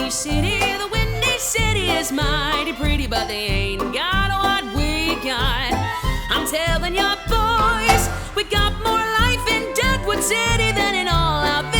Windy City. The Windy City is mighty pretty, but they ain't got what we got. I'm telling ya, boys, we got more life in Deadwood City than in all our